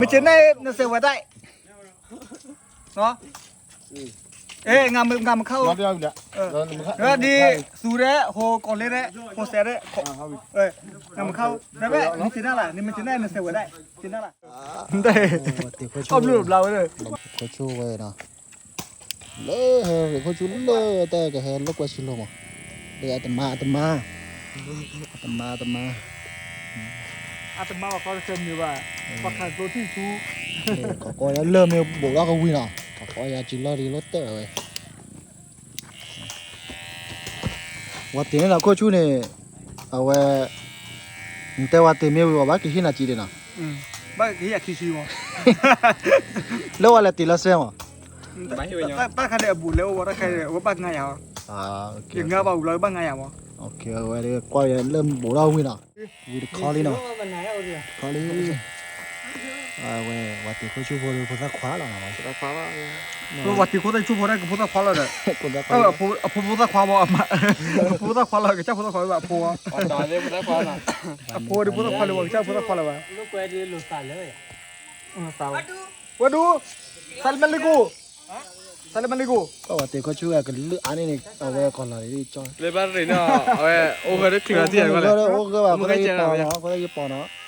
မ့ၢ်က့ၤန့ၣ် နစဲးဝဲဒၣ်, အဲ ငါမခါအိၣ်, ဒ်သူဒဲး ဟိကိးလ့ဒဲး ဟိစဲးဒဲး, နမခါအိၣ် နမ့ၢ်က့ၤန့ၣ်လၢ နမ့ၢ်က့ၤန့ၣ် နစဲးဝဲဒၣ်, က့ၤန့ၣ်လၢ အဘျုးဘျါဝဲ, ခိၣ်ဆူၣ်ဝဲနီၤ, လၢဟဲရ့ၣ်ခိၣ်ဆူၣ်လၢတၢ်ကဟဲလိာ်ကွဲဆံလိာ်မး, ဒီးအတမါ အတမါ အတမါ အတမါဘၣ်ဃီတဆဲမံၤဘၣ်, ပှၤခးကျိထံၣ်ဆူ, ကီးကီးယၤလၢမ့ၢ်ဘိးထီၣ်ကဝံၤနီၤ, ကီးကီးယၤစံးလီၤဒ်လီၤတဲာ်ဝဲ, ဝဲတ့ၢ်န့ၣ်ဒီးခိၣ်ဆူၣ်န့ၣ်, အဝဲ နတဲဝဲတ့ၢ်မ့ၢ်ဝံၤအီၤဘၣ်ကဟ့ၣ်နၤကံဒံးနီၤ, ဘၣ်ကဟ့ၣ်အခံဆံမး, လၢဝဲလဲၤတ့ၢ်လၢစဲမး, တၢ်ခါန့ၣ်အဘူးလဲၤအိၣ်ဝဲတၢ်ခါန့ၣ် အဝဲဘၣ်ငါယၤ, ယငါဘၣ်ဝံၤလီၤဘၣ်ငါယၤမး, ဝဲကွၢ်ယၤလၢဘိးထီၣ်ဝံၤနီၤ, ဝံၤတခီလံနီၤ, ခီလံ, အဝဲ ဝဲတ့ၢ်ခိၣ်ဆူၣ်ဖိဒီးဖိသၣ်ခွါလီၤနီၤ, ဝဲဝဲတ့ၢ်ခိၣ်ဆူၣ်ဖိဒီးကဖိသၣ်ခွါလီၤဒီး, အဖိဖိသၣ်ခွါမး, အဖိသၣ်ခွါလီၤ ကစၢ်ဖိသၣ်ခွါဘၣ်အဖိ, အဖိဒီးဖိသၣ်ခွါလၢဝဲ ကစၢ်ဖိသၣ်ခွါလၢၤဘၣ်, ဝဲဒူ, သးလၢမလ့ကိ, သးလၢမလ့ကိ, ကဝဲတ့ၢ်ခိၣ်ဆူၣ်ကလုၢ်အါန့ၣ်န့ၣ် အဝဲကီၢ်လီၤလံကၠီ, လၢဘၣ်ရ့ၣ်နီၤ အဝဲအိၣ်ဂၢၢ်တချုးအီၤတံၢ်, အိၣ်ဂၢၢ်ဘၣ် ခိၣ်သၣ်ယပီၤနီၤ, ခိၣ်သၣ်ယပီၤနီၤ,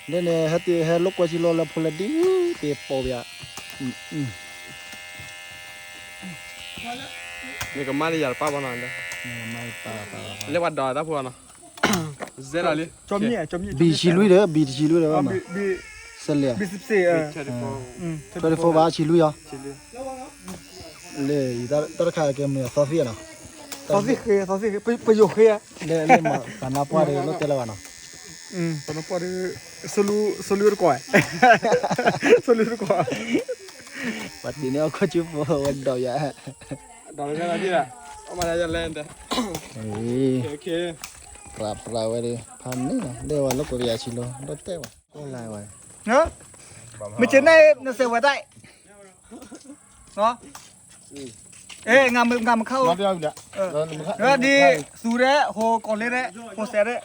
လၢန့ၣ် ဟဲတ့ၢ်ဟဲလိာ်ကွဲဆံလိာ်လၢဖိလၢဒ်တ့ၢ်ပိာ်ပယါ, နကမၣ်လၢယၤတပၣ်ဘၣ်နီၤ, လၢပှၤဒီးတၢ်ဖိနီၤ, ဘံၣ်ဆံလွံၢ်ဒီး ဘံၣ်တဆံလွံၢ်ဒီး, စလ့, twenty-four ဘၣ်ဆံလွံၢ်အီၤ, လၢတၢ်တခါကဲမ့ၢ်သီသံၣ်နီၤ, သီသံၣ်ဃ့, သီသံၣ်ဃ့, ပယိၤဃ့ဧါ, လၢမၤသးနါပှၢ်ဒီးလိာ်တဲလၢၤဘၣ်နီၤ, သးနါပှၢ်ဒီး, စိလူတကိး, စိလူတကိး, ပှၤတ့ၢ်န့ၢ်အခိၣ်ဆူၣ်ဖိဝဲဒီးယၤ, ဒီးလဲၣ်, အမၤလဲၣ်, ပြးပြးဝဲဒီး ဖးန့ၣ်လၢဝဲလိာ်ကွဲပယါဆံလိာ် ဒီးတဲဘၣ်, မ့ၢ်က့ၤန့ၣ် နစဲးဝဲဒၣ်, အဲ ငါမခါအိၣ်, ဒ်သူဒဲး ဟိကိးလ့ဒဲး ဟိစဲးဒဲး,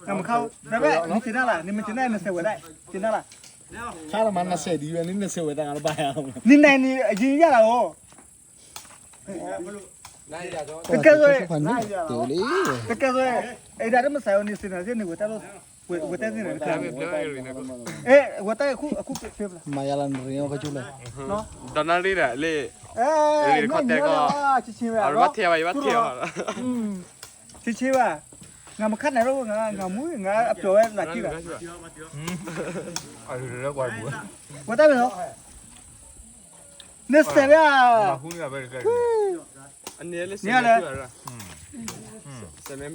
နမခါအိၣ် နမ့ၢ်က့ၤန့ၣ်လၢ နမ့ၢ်က့ၤန့ၣ် နစဲးဝဲဒၣ်, က့ၤန့ၣ်လၢ ခါလီၤမး နစဲးဒ်ဝဲန့ၣ် နစဲးဝဲဒၣ် နဘၣ်ယၤ, နံၤနံၤနံၤ အယံၤယၤလီၤအိၣ်, ကကဲသိး, ကကဲသိး, အဲဒါတမ့ၢ်စးန့ၣ် စ့နၤသ့ၣ်န့ၣ် ဝဲတၢ်, ဝဲတၢ်သ့ၣ်န့ၣ်, အဲ ဝဲတၢ်အခု, မၤယၤလီၤနရ့ၣ်အီၤခီကၠူၣ်လၢ, ဒီးနၣ်ရံၣ်ဒီး လ့ၣ်, နၢ်ညိလၢ, ဘၣ်ထဲးဘၣ် ယဘၣ်ထဲးအီၤ, ဆံဆံဘၣ်, ငါမခါန့ၣ်ဒီး ငါမူ ငါအပျီၢ်ဝဲလၢခံဘၣ်, ဝဲတၢ်မ့ၢ်လီၤ, နစဲးဘၣ်, န့ၣ်လဲၣ်,